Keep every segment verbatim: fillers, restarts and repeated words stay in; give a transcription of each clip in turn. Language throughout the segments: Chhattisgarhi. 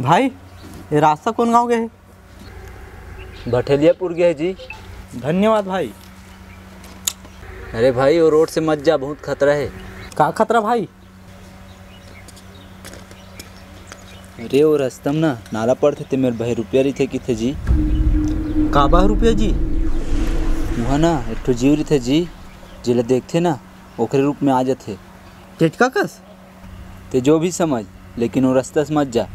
भाई, ये रास्ता कौन गांव गए है? भठेलियापुर गए है जी। धन्यवाद भाई। अरे भाई, वो रोड से मत जा, बहुत खतरा है। का खतरा भाई? अरे, वो रस्ता म ना नाला पड़थे, ते मेर बहे रुपया रहिथे किथे जी। का बहे रुपया जी? उहाँ ना एक ठो जीव रहिथे जी, जेला देखथे ना, ओकरे रूप में आ जाथे। टेटका कस? ते जो भी समझ, लेकिन वो रस्ता से मत जा,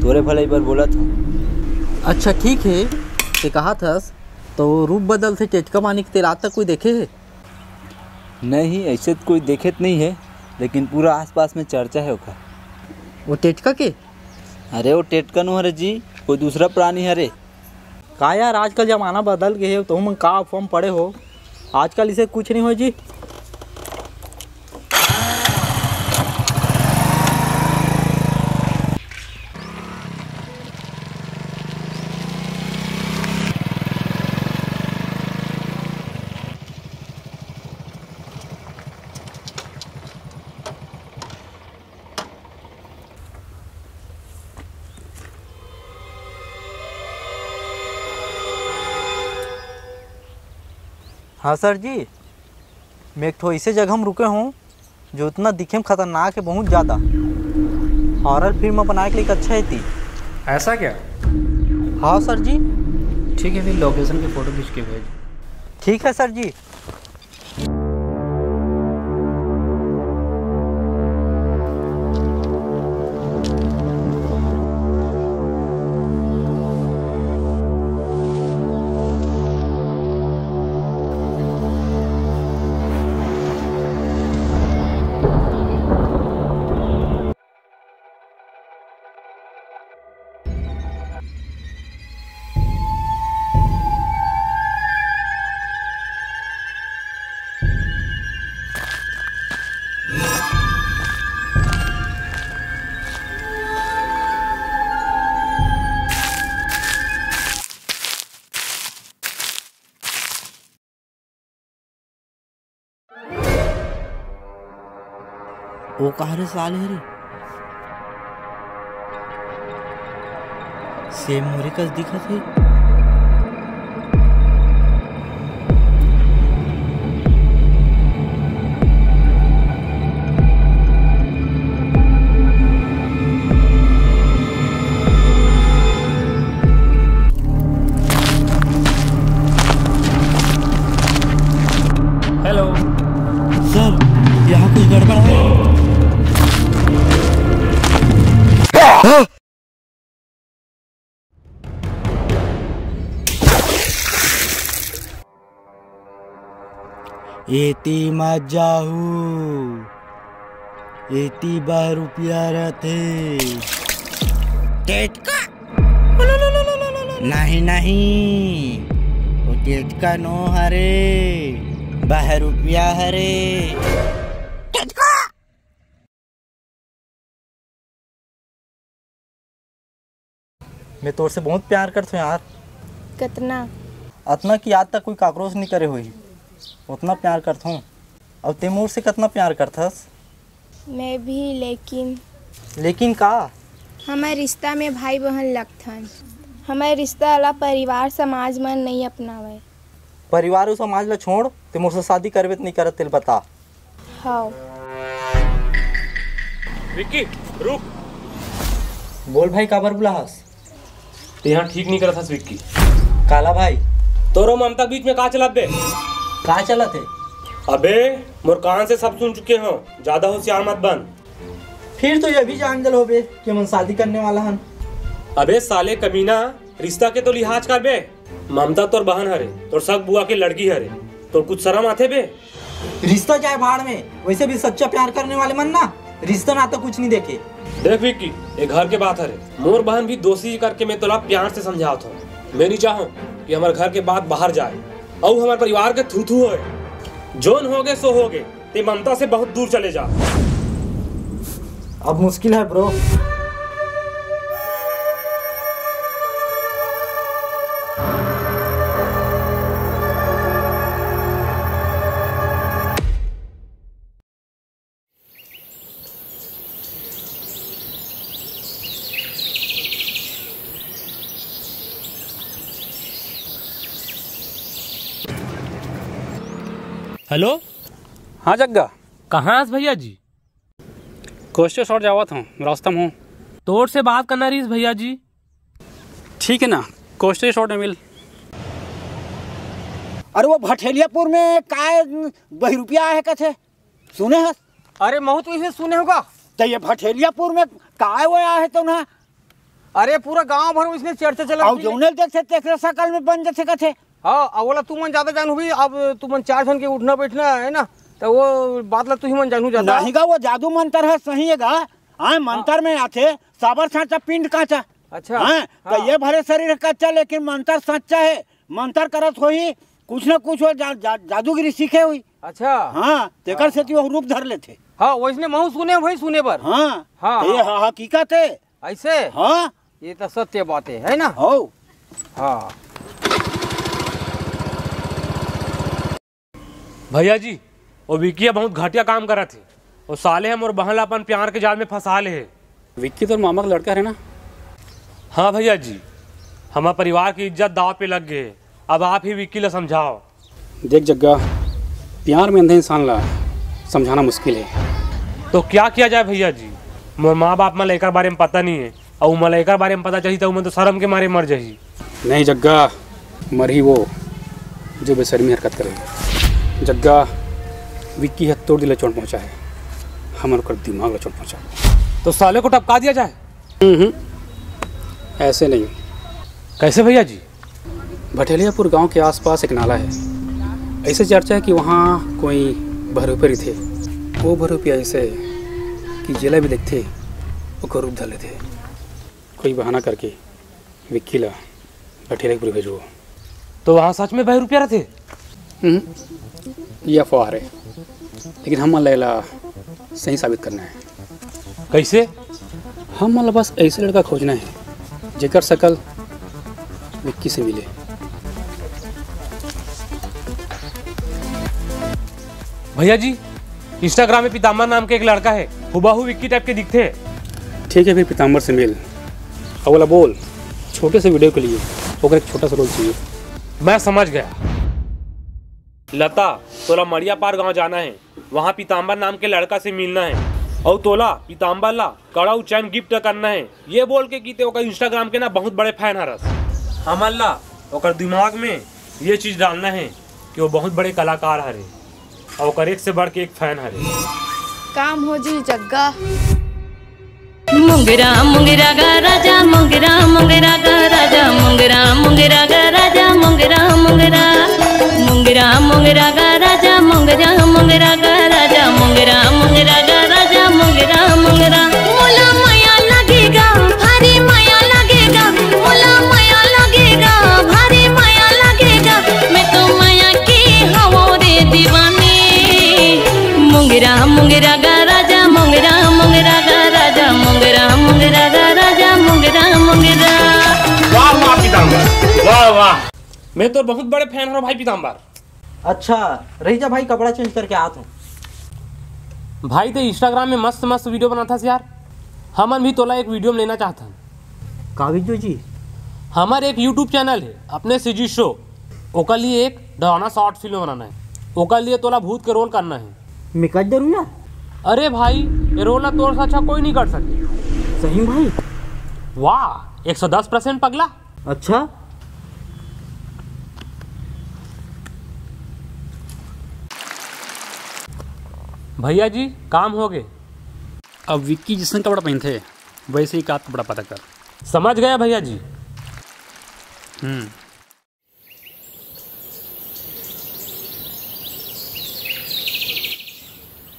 तोरे भलाई बर बोलत हूँ। अच्छा ठीक है, ते कहा थस तो रूप बदलथे टेटका मानिक, तेला आज तक कोई देखे है? नहीं, ऐसे तो कोई देखे तो नहीं है, लेकिन पूरा आसपास में चर्चा है ओकर। वो टेटका के? अरे, वो टेटका नो हरे जी, कोई दूसरा प्राणी हरे। का यार, आजकल जमाना बदल गए है, तुम का अफवाह में पड़े हो? आजकल इसे कुछ नहीं हो जी। हाँ सर जी, मैं एक ठो ऐसे जगह में रुके हूँ जो उतना दिखे में खतरनाक है, बहुत ज़्यादा। हॉरर फिल्म बनाए के लिए अच्छा है ती। ऐसा क्या? हाँ सर जी। ठीक है, फिर लोकेशन की फ़ोटो खींच के भेज। ठीक है सर जी। ओ कहाँ रे साले रे? सेम मोरे कस दिखत हे। हेलो। सर, यहाँ कुछ गड़बड़ है। एती मत जाहू, एती बह रुपया रथे। टेटका? नहीं, नहीं, वो टेटका नो हरे, बह रुपया हरे। टेटका। मैं तोर से बहुत प्यार करथों यार। कतना? अतना कि आज तक कोई काकरो से नहीं करे होही, उतना प्यार करथों। अब ते मोर से कतना प्यार करथस? मैं भी, लेकिन। लेकिन का? हमर रिश्ता में भाई बहन लगथन। हमर रिश्ता ला परिवार समाज मन नहीं अपनावय। परिवार अउ समाज ला छोड़, ते मोर से शादी करबे त नहीं करत, तेल बता। हव। विक्की, रुक। बोल भाई, काबर बुलाहस? ते यहाँ ठीक नहीं करत हस विक्की। काला भाई? तोरो ममता बीच में का चलत बे? का चलत हे? अबे, मोर कान से सब सुन चुके हो, ज्यादा होशियार मत बन। फिर तो ये भी जान गल होबे कि हमन शादी करने वाला हन। अबे साले कमीना, रिश्ता के तो लिहाज कर बे। ममता तोर बहन हरे, तोर सग बुआ के लड़की हरे, तोर कुछ शरम आथे बे? रिश्ता जाए भाड़ में, वैसे भी सच्चा प्यार करने वाले मन ना रिश्ता नाता कुछ नहीं देखे। देख विक्की, ये घर के बात हरे, मोर बहन भी दोषी करके मैं तोला प्यार से समझात हूँ। मैं नहीं चाहूँ कि हमारे घर के बात बाहर जाए और हमारे परिवार के थू थू होए। जोन होगे सो होगे, ते ममता से बहुत दूर चले जा। अब मुश्किल है ब्रो। हेलो। हाँ जग्गा। कहाँ हस भैया जी? कोस्टल स्टोर जावत हूँ, रास्ता में हूँ। तोर से बात करना रहीस भैया जी। ठीक है ना, कोस्टल स्टोर में मिल। अरे वो भठेलियापुर में काय बहिरुपिया आहे कथे, सुने हस? अरे महूँ तो इसे सुने होगा। तो ये भठेलियापुर में काय वो आहे तो ना? अरे पूरा गांव भर में इसने चर्चा चलत अउ थी। जौने देखथे तेकरे सकल में बन जथे कथे। हाँ, अब बोला तुमन ज्यादा जान हुई, अब तुमन चार झन के उठना बैठना है ना, तो वो बात ला तुही मन जानू ज्यादा। नहीं गा, वो जादू मंतर है, सही है गा। हाँ, मंतर में आथे साबर सांचा पिंड कांचा। अच्छा। हाँ, तो हाँ। ये भरे शरीर कच्चा, लेकिन मंतर सच्चा है। मंतर करत होही, कुछ ना कुछ वो जा, जा, जादूगिरी सीखे हुई। अच्छा। हाँ, तेकर हाँ। सेती वो रूप धर लेथे। हाँ, वैसने महूँ सुने भाई, सुने बर। हाँ, हाँ, तो ये हाँ। ह-, हकीकत है। ऐसे? हाँ। ये तो सत्य बात है, है ना? हो। हाँ। भैया जी, वो विक्की ह बहुत घटिया काम करत हे। वो साले ह मोर बहन ला अपन प्यार के जाल में फंसा ले हे। विक्की तोर मामा के लड़का हरे ना? हाँ भैया जी, हमार परिवार की इज्जत दाव पे लग गए हे। अब आप ही विक्की ला समझाओ। देख जग्गा, प्यार में अंधे इंसान ला समझाना मुश्किल है। तो क्या किया जाए भैया जी, मोर माँ बाप मन ला एकर बारे में पता नहीं है, अउ ओमन ला एकर बारे में पता चलही त ओमन तो शर्म के मारे मर जाही। नहीं जग्गा, मरही वो जो बेशर्मी हरकत करे। जग्गा, विक्की ह तोर दिल ला चोट पहुंचा है, हमन ओकर दिमाग ला चोट पहुंचा। तो साले को टपका दिया जाए। हम्म, ऐसे नहीं। कैसे भैया जी? भठेलियापुर गांव के आसपास एक नाला है। ऐसे चर्चा है कि वहाँ कोई भरूपे रहिथे। वो भरूपे ऐसे कि जेला भी देखथे, ओकर रूप धर लेथे। कोई बहाना करके विक्की ला भठेलियापुर भेजो। तो वहाँ सच में बहिरुपिया रहिथे? हम्म, ये अफवाह है, लेकिन हमन ला एला सही साबित करना है। कैसे? हमन ला बस ऐसे लड़का खोजना है, जेकर शकल विक्की से मिले। भैया जी, Instagram में पीताम्बर नाम के एक लड़का है, हुबहू विक्की टाइप के दिखथे। ठीक है, फिर पीताम्बर से मिल, अउ ओला बोल, छोटे से वीडियो के लिए ओकर एक छोटा सा रोल चाहिए। मैं समझ गया। लता, तोला मड़िया पार गांव जाना है, वहाँ पीताम्बर नाम के लड़का से मिलना है, अउ तोला पीताम्बर ला कड़ा अउ चैन गिफ्ट करना है, ये बोल के कि ते ओकर Instagram के ना बहुत बड़े फैन हरस। हमन ला ओकर दिमाग में ये चीज डालना है कि वो बहुत बड़े कलाकार हरे अउ ओकर एक से बढ़ के एक फैन हरे। काम हो जी जग्गा। मुंगरा मुंगरा गा राजा, मुंगरा मुंगरा गा राजा, मुंगरा मुंगरा गा राजा, मुंगरा मुंगरा। मुंगरा मुंगरा गा राजा, मुंगरा मुंगरा गा राजा, मुंगरा मुंगरा गा राजा, मुंगरा मुंगरा। मोला मया लगेगा, भारी मया लगेगा, मोला मया लगेगा, भारी मया लगेगा। मैं तो मया की हवो रे दीवानी। मुंगरा मुंगरा गा राजा, मुंगरा मुंगरा गा राजा, मुंगरा मुंगरा गा राजा, मुंगरा मुंगरा। वाह वाह पीताम्बर, वाह वाह। मैं तो बहुत बड़े फैन हूँ भाई पीताम्बर। अच्छा, रही जा भाई, कपड़ा चेंज करके आत हूँ। भाई ते Instagram में मस्त मस्त वीडियो बनाथस यार, हमन भी तोला एक वीडियो में लेना चाहथन। का वीडियो जी? हमर एक YouTube चैनल है अपने सीजी शो, ओकर लिए एक डरावना शॉर्ट फिल्म बनाना है, ओकर लिए तोला भूत के रोल करना है। मैं कर डरूँ ना? अरे भाई, ये रोल ना तोर से अच्छा कोई नहीं कर सके। सही में भाई? वाह, एक सौ दस परसेंट पगला। अच्छा। भैया जी, काम हो गए। अब विक्की जिसन कपड़ा पहनथे, वैसे ही का कपड़ा पता कर। समझ गया भैया जी। हम्म।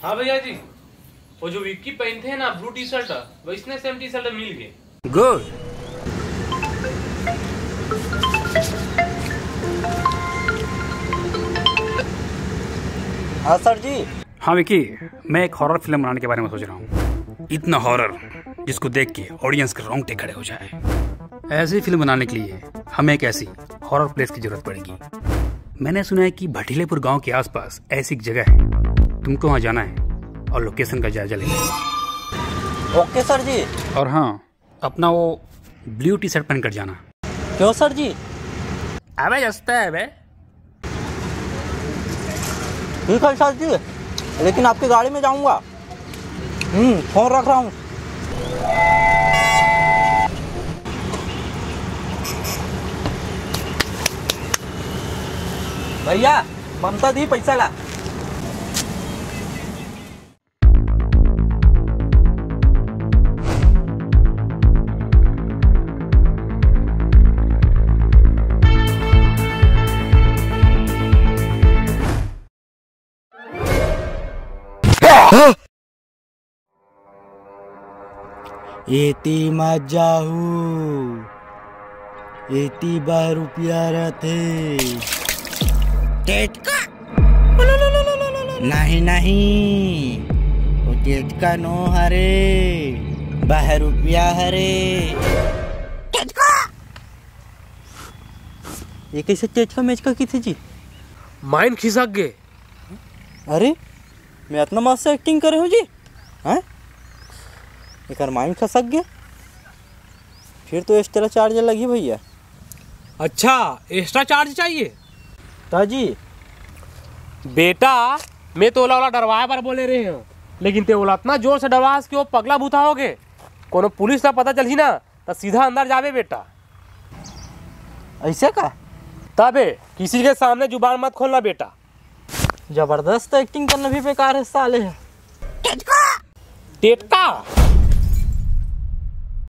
हाँ भैया जी, वो जो विक्की पहनथे ना ब्लू टी शर्ट, वैसने सेम टी शर्ट मिल गए। गुड। हाँ सर जी। हाँ विक्की, मैं एक हॉरर फिल्म बनाने के बारे में सोच रहा हूँ। इतना हॉरर जिसको देख के ऑडियंस के रोंगटे खड़े हो जाए। ऐसी फिल्म बनाने के लिए हमें एक ऐसी हॉरर प्लेस की जरूरत पड़ेगी। मैंने सुना है कि भठीलेपुर गांव के आसपास ऐसी एक जगह है, तुमको वहां जाना है और लोकेशन का जायजा लेना है। ओके सर जी। और हाँ, अपना वो ब्लू टी शर्ट पहनकर जाना। क्यों सर जी? अबे जस्ता है बे। ठीक है सर जी, लेकिन आपकी गाड़ी में जाऊंगा। हम्म, फोन रख रहा हूँ। भैया, ममता दी पैसा ला। एती मत जाहू, एती बह रुपया रथे। टेटका? नहीं, नहीं, वो टेटका नो हरे, बह रुपया हरे। टेटका? ये कैसे टेटका मेचका किथे जी? माइन खिसक गे। अरे, मैं इतना मस्त एक्टिंग करे हूँ जी। हैं? एकर माइंड खसक गया। फिर तो एक्स्ट्रा चार्ज लगी भैया। अच्छा, एक्स्ट्रा चार्ज चाहिए? ताजी। बेटा, मैं तो ओला, ओला डरवाए बर बोले रहे हूँ, लेकिन ते ओला इतना जोर से डरवास कि वो पगला भूता हो गए। कोनो पुलिस ला पता चलही ना, तो सीधा अंदर जाबे बेटा। ऐसे का? तबे किसी के सामने जुबान मत खोलना बेटा। जबरदस्त एक्टिंग करना भी बेकार है साले। टेटका।